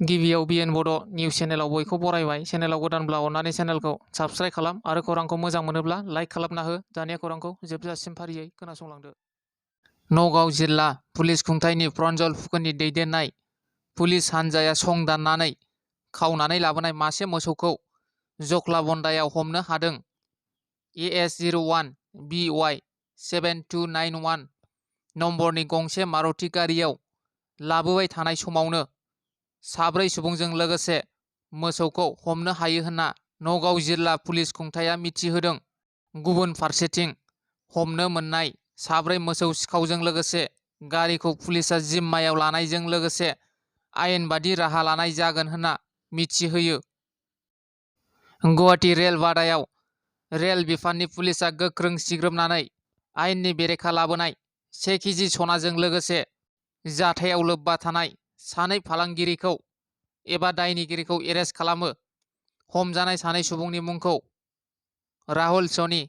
गिबियाव बिएन बड' निउस चेनेलाव बयखौ बरायबाय। चेनेलाव गोदानब्ला अन्नानै चेनेलखौ साबस्क्राइब खालाम आरो खौरांखौ मोजां मोनोब्ला लाइक खालामना हो। दानिया खौरांखौ जोबजासिम फारियै खोनासंलांदो। नगाव जिल्ला पुलिस खुंथायनि प्रन्जल फुकननि दैदेननाय पुलिस हानजाया सं दाननानै खावनानै लाबोनाय मासे मोसौखौ जख्लाबन्दायाव हमनो हादों। AS01 BY 7291 नम्बरनि गंसे मारुति गारियाव लाबोबाय थानाय समावनो साब्रै सुबुंजों लोगोसे मोसौखौ हमनो हायो होनना नगाव जिल्ला पुलिस खुंथाया मिथिहोदों। गुबुन फारसेथिं हमनो मोननाय साब्रै मोसौ सिखावजों लोगोसे गारिखौ पुलिसा जिम्मायाव लानायजों लोगोसे आयेन बादि राहा लानाय जागोन होनना मिथिहोयो। गुवाहाटि रेल बादायाव रेल बिफाननि पुलिसा गोख्रों सिग्रोमनानै आयेननि बेरेखा लाबोनाय 1 केजि सनाजों लोगोसे जाथायाव लोब्बा थानाय सानै फालांगिरिखौ एबा दायनिगिरिखौ एरेस्ट खालामो। हमजानाय सानै सुबुंनि मुंखौ राहुल सनी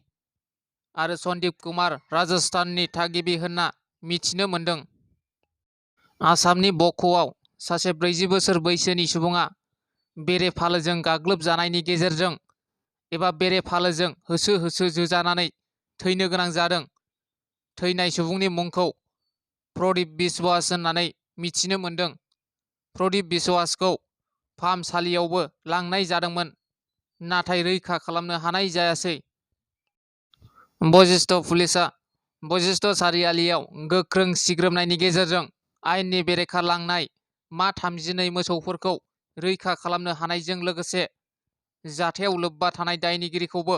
आरो सन्दीप कुमार राजस्थाननि थागिबि होनना मिथिनो मोन्दों। आसामनि बक'आव सासे 40 बोसोर बैसोनि सुबुङा बेरे फालोजों गाग्लोबजानायनि गेजेरजों एबा बेरे फालोजों होसो होसो जोजानानै थैनो गोनां जादों। थैनाय सुबुंनि मुंखौ प्रदीप बिश्वास होननानै मिथिनो मोन्दों। प्रदीप बिश्वासखौ फाहामसालियावबो लांनाय जादोंमोन, नाथाय रैखा खालामनो हानाय जायासै। बशिष्ठ पुलिसा बशिष्ठ सारिआलियाव गोख्रों सिग्रोमनायनि गेजेरजों आयेननि बेरेखा लांनाय मा 32 मोसौफोरखौ रैखा खालामनो हानायजों लोगोसे जाथायाव लोब्बा थानाय दायनिगिरिखौबो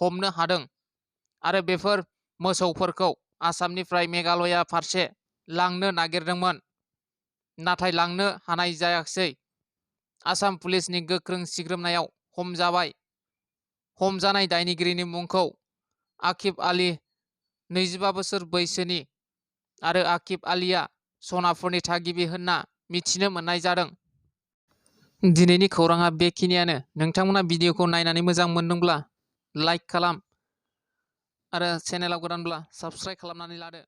हमनो हादों आरो बेफोर मोसौफोरखौ आसामनिफ्राय मेघालया फारसे लांनो नागिरदोंमोन, नाथाय लांनो हानाय जायासै। आसाम पुलिसनि गोख्रों सिग्रोमनायाव हमजाबाय। हमजानाय दायनिगिरिनि मुंखौ आकिब आली 25 बोसोर बैसोनि आरो आकिब आलीआ सनापुरनि थागिबि होनना मिथिनो मोननाय जादों। दिनैनि खौराङा बेखिनियानो। नोंथांमोना भिडिअखौ नायनानै मोजां मोनदोंब्ला लाइक खालाम आरो चेनेलाव गोदानब्ला साबस्क्राइब खालामनानै लादो।